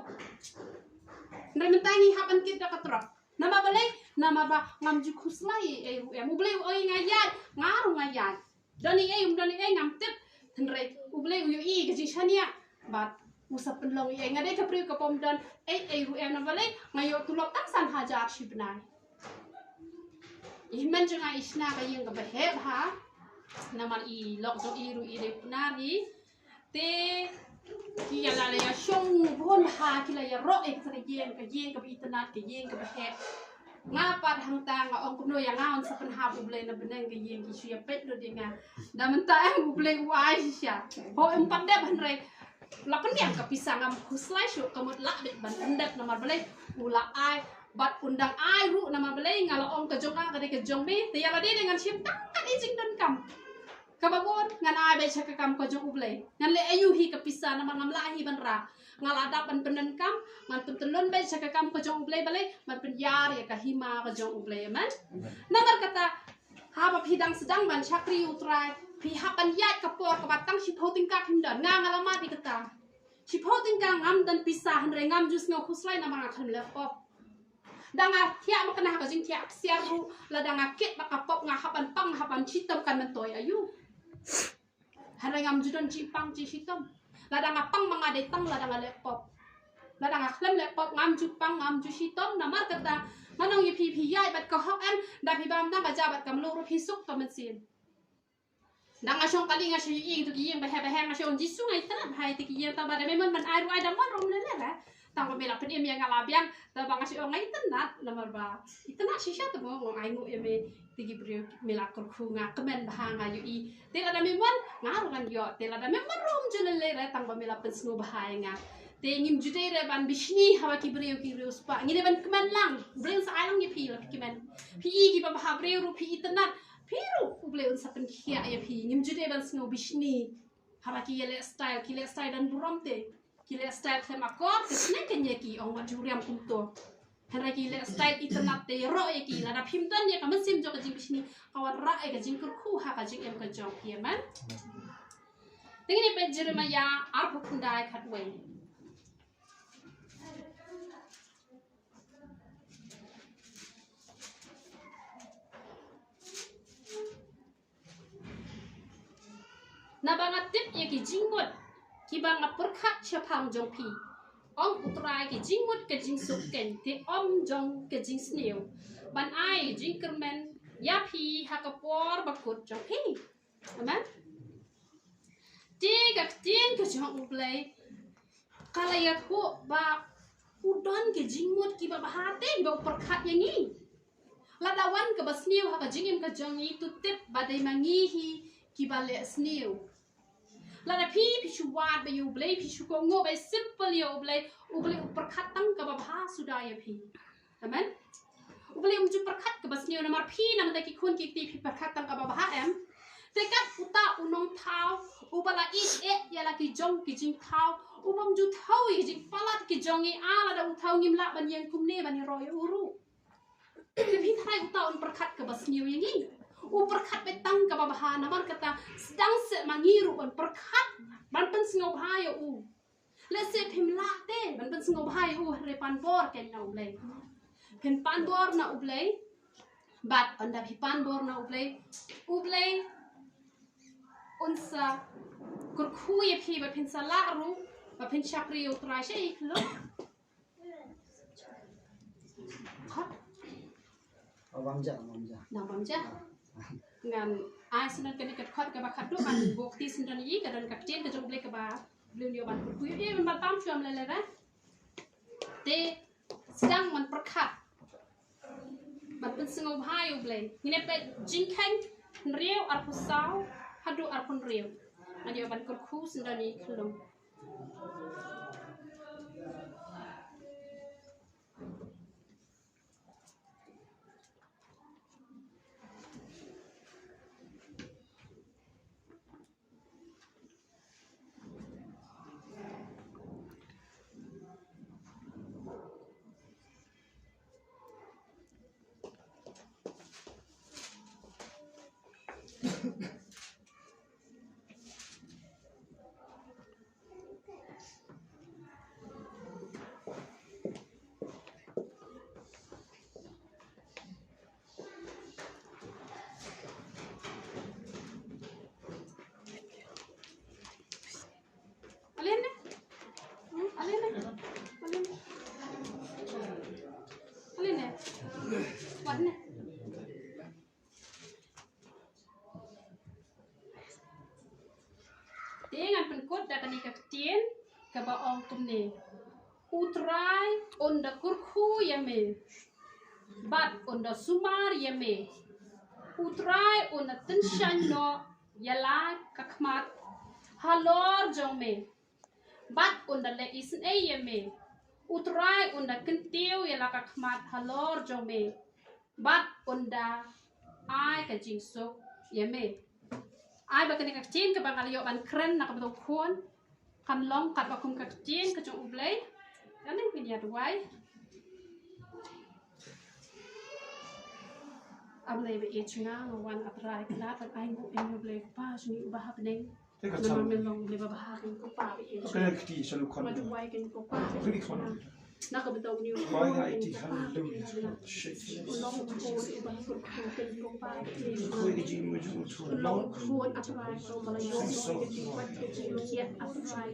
Hynrei mynta ngi hap ban kit da ka trok. Namar balei? Namar ba ngam ju khuslai ei ei ruh em. U Blei u ong ïa nga ïaid, nga ruh nga ïaid. Don ei ei, ym don ei ei, ngam tip. Hynrei U Blei u ïohi ka jingshaniah. Bad u sa pynlong ei ei. Nga dei ka briew kaba ym don ei ei ruh em, namar balei? Nga ïoh tulop tang san hajar shi bnai. I hynmen jong nga i shna ka ïing kaba heh bha. Namar i lok jong i ruh i dei u Pnar hi. Te ki ïa la, la ïa shong bun bha, ki la ïaroh ïa kata ka ïing, ka ïing kaba itynnad, ka ïing kaba heh. Nga pat hangta nga ong kumno ïa nga un sa pynhap, U Blei na bneng, ka ïing ki shu ïa peit lut ïa nga. Da mynta em U Blei u ai shisha. Ho, ym pat dep, hynrei la pynïap ka pisa, ngam khuslai shuh, ka mut lah beit ban pyndep namar balei? U la ai. Bad un dang ai ruh namar balei? Nga la ong ka jong nga ka dei ka jong me. Te ïa lade de ngan shim tang katei jingdonkam. Kaba bun ngan ai beit sha ka kam ka jong U Blei. Ngan leh aïu hi ka pisa namar ngam lah hi ban rah. Nga la dap ban pyndonkam, ngan pyntyllun beit sha ka kam ka jong U Blei, balei? Ban pynïar ïa ka hima ka jong U Blei. Amen. Namar kata, haba phi dang sdang ban shakri U Trai, phi hap ban ïaid ka por kaba tang shiphew tyngka phim don. Nga nga la mad ïa kata. Shiphew tyngka ngam don pisa, hynrei ngam ju sngew khuslai namar nga khlem leh pop. Lada nga thiah ma kane ha ka jingthiah ksiar ruh, lada nga kit bad ka pop, nga hap ban pang, hap ban shitom, kan myntoi aïu? Hynrei ngam ju don jingpang jingshitom. Lada nga pang ma nga dei tang lada nga leh pop. Lada nga khlem leh pop ngam ju pang, ngam ju shitom. Namar kata, nga ong ïa phi, phi ïaid bad ka hok em, da phi bam tang ka ja bad ka mluh ruh phi suk ka mynsiem. Da nga shong kali nga shu ïohi ïa kito ki ïing ba heh ba heh, nga shu ong Jisu, nga itynnad bha ïa kito ki ïing, tang ba da me mon ban ai ruh ai, da mon ruh ym lei lei re. Tang ba me la pynim ïa nga la biang, tang ba nga shu ong nga itynnad, namar ba itynnad shisha, tang ba nga ong ainguh ïa me, kito ki briew me la kyrkhu, nga kmen bha, nga ïohi. Te lada me mon nga ruh ngan ïoh, te lada me mon ruh ym ju lei lei re, tang ba me la pynsngewbha ïa nga. Te ngim ju dei re ban bishni haba ki briew ki riewspah, ngi dei ban kmen lang. U Blei un sa ai lang ïa phi la phi kmen. Phi i kiba bha briew ruh phi itynnad, phi ruh U Blei un sa pynkhiah ïa phi. Ngim ju dei ban sngew bishni haba ki ïaleh style, ki leh style don burom te. Ki leh style khlem akor, te sngewbha ïa ki, ong wat ju riam kumto. Hynrei ki leh style itynnad te ïaroh ïa ki. Lada phim don ïa ka mynsiem jong ka jingbishni, ka wanrah ïa ka jingkyrkhu ha ka jingim ka jong phi, amen. Te ngin ïa peit Jeremaïah arphew khyndai khatwei. Naba nga tip ïa ki jingmut kiba nga pyrkhat shaphang jong phi, ong U Trai, ki jingmut ka jingsuk keiñ, te ym jong ka jingsniew, ban ai jingkyrmen ïa phi ha ka por bakut jong phi. Amen. Te ka ktien ka jong U Blei ka la ïathuh ba u don ki jingmut kiba bha te kiba u pyrkhat ïa ngi. Lada wan kaba sniew ha ka jingim ka jong ngi, to tip ba dei ma ngi hi kiba leh sniew. Lada phi, phi shu wad bha ïa U Blei, phi shu kohnguh bha, simple ïa U Blei, U Blei u pyrkhat tang kaba bha suda ïa phi. Amen. U Blei um ju pyrkhat kaba sniew namar phi, namar da ki khun ki kti phi pyrkhat tang kaba bha, em. Te kat uta u nongthaw uba la ïeit ïa la ki jong ki jingthaw, u bym ju thaw ïa ki jingpalat ki jong ngi, ah, lada u thaw ngim lah ban ïeng kumne ban ïaroh ïa u ruh. Te phi tharai uta un pyrkhat kaba sniew ïa ngi. U pyrkhat beit tang kaba bha, namar kata sdang seh ma ngi ruh ban pyrkhat ban pynsngewbha ïa u. Lehse phim lah te ban pynsngewbha ïa u, hynrei pan bor keiñ na U Blei. Phin pan bor na U Blei. Bad ynda phi pan bor na U Blei, U Blei un sa kyrkhu ïa phi ba phin sa lah ruh ba phin shakri ïa U Trai sha i khlong. Khot. Nang bam ja. Nang bam ja. Ngan ai sngewbha kane ka khot kaba khatduh, ngan buh kti sngewbha ïa ka don ka ktien ka jong U Blei kaba U Blei un ïoh ban kyrkhu ïa i ban bam shuwa ym lei lei re. Te sdang ban pyrkhat ban pynsngewbha ïa U Blei. Ngin ïa peit Jingkheiñ hynriew arphew saw haduh arphew hynriew. Ngan ïoh ban kyrkhu sngewbha ïa i khlong. Alin ne? Hmm, alin ne? Alin ne? Alin ne? Wat ne? Te ngan pynkut da kane ka ktien kaba ong kumne. U Trai un da kyrkhu ïa me bad un da sumar ïa me. U Trai un da tyngshaiñ noh ïa la ka khmat halor jong me bad un da leh isynei ïa me. U Trai un da kyntiew ïa la ka khmat halor jong me bad un da ai ka jingsuk ïa me. Ai ba kane ka ktien kaba nga la ïoh ban kren na ka bynta u khun kan long katba kum ka ktien ka jong U Blei. Kane ngin ïa duwai. A Blei ba ïeit jong nga, nga wan, A Trai, kane ban ai nguh ïa me, Blei Kpa jong ngi uba ha bneng. Namar me long Blei ba bha, kane ko Pa ba ïeit jong ngi. Nga duwai, kane ko Pa ba ïeit jong ngi. Na ka bynta une u khun, Trai ha ïing, Trai, haleluya. U long u khun uba kyrkhu ïa u Kpa. Kyrkhu ïa ka jingim jong u, Trai. U long u khun, ah Trai, uba la ïoh ka jingkoit ka jingkhiah, ah Trai,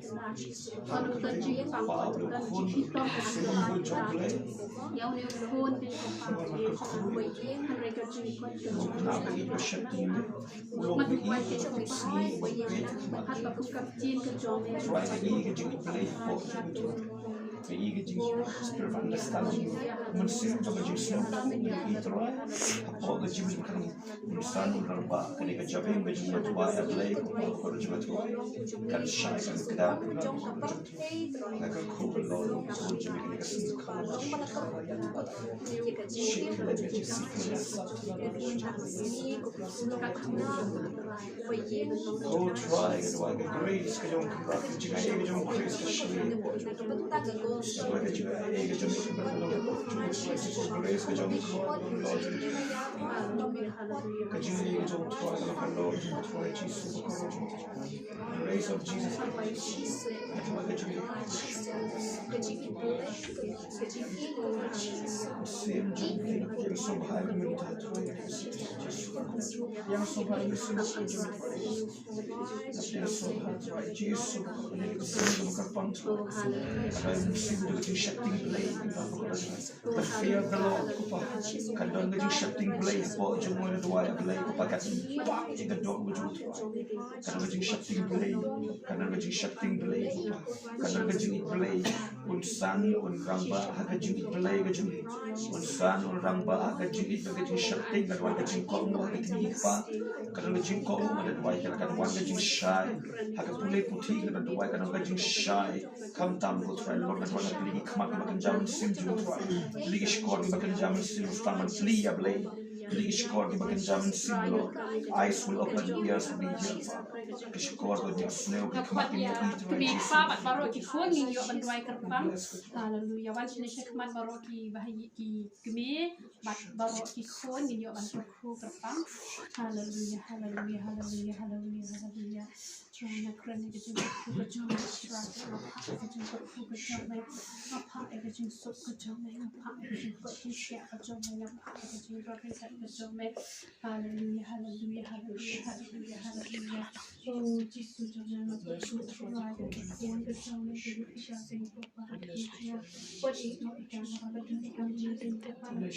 kane ka jingpang, kane ka jinghitom, ah Trai. Ïa une u khun, Kpa, hynrei ka jingkoit ka jingkhiah. Ïa ka jingïeit Blei, Spirit of understanding, mynsiem jong ka jingsngewthuh ïa i Trai. Hapoh ka jingim ka jong u Son u Rangbah, kane ka jabieng ka jong u Trai, A Blei, ko Kpa, ko Khun jong u Trai, kan shai kan kdang, kan kdang, kan kdang. Nga kyrkhu ïa u Lord, u Trai jong ngi, kane ka sngi kaba shai ka jingim, shai ka jingim. O Trai, ka duwai ka grace ka jong u Kynrad, ka jingaiei ka jong u Khrist ka shim. Ka duwai ka jingaiei ka jong u Kynrad, ka jong u Khrist ka jong u Lord. Ka jingaiei ka jong u Trai, ka long ka Lord jong u Trai Jisu, ka Lord jong u Trai. Grace of Jesus Christ. Ka duwai ka jingaiei. Siem jong u Trai, ka sngewbha ïa ka Trai. Ïa sngewbha ïa ka Trai. Ïa sngewbha Trai Jisu, ka ïa ka Trai ka pang Trai. Ka ïa ka jingsheptieng Blei, ka pang Trai. The fear of the Lord, ko Kpa. Ka don ka jingsheptieng Blei, hapoh jong u, nga duwai Blei, ko Kpa, ka jingpang ïa ka doh ka jong u Trai. Ka don ka jingsheptieng Blei, ka don ka jingsheptieng Blei, ko Kpa. Ka don ka jingïeit Blei. Un san un rangbah ha ka jingïeit Blei ka jong u. Un san un rangbah ha ka jingïeit bad ka jingsheptieng, ka don ka jingkohnguh ha ka jingïeit Kpa. Ka don ka jingkohnguh, nga duwai ka don ka jingshai ha ka pule puthi, nga duwai ka don ka jingshai. Khamtam ko Trai Lord, nga duwai ka plie ki khmat kiba kynja mynsiem jong u Trai. Plie ki shkor kiba kynja mynsiem, u Trai, plie ïa Blei. Plie ki shkor kiba kynja mynsiem Lord. Eyes will open, ears will hear. Ki shkor kiba ïohsngew, ki khmat kiba ïohi. Kmie, kpa bad baroh ki khun ngin ïoh ban duwai kyrpang. Haleluya. Wan shane sha khmat baroh ki bahaïing, ki kmie bad baroh ki khun ngin ïoh ban kyrkhu kyrpang. Haleluya, haleluya, haleluya, haleluya, haleluya. Trai, nga kren ïa ka jingkyrkhu ka jong me, Trai, nga phah ïa ka jingkyrkhu ka jong me, nga phah ïa ka jingsuk ka jong me, nga phah ïa ka jingkoit jingkhiah ka jong me, nga phah ïa ka jingroi ryngkat ka jong me. Haleluya, haleluya, haleluya, haleluya, haleluya. O Jisu jong nga, nga kyrkhu Trai ïa ka khun ka jong me, ka jingkyrkhu ka jong me.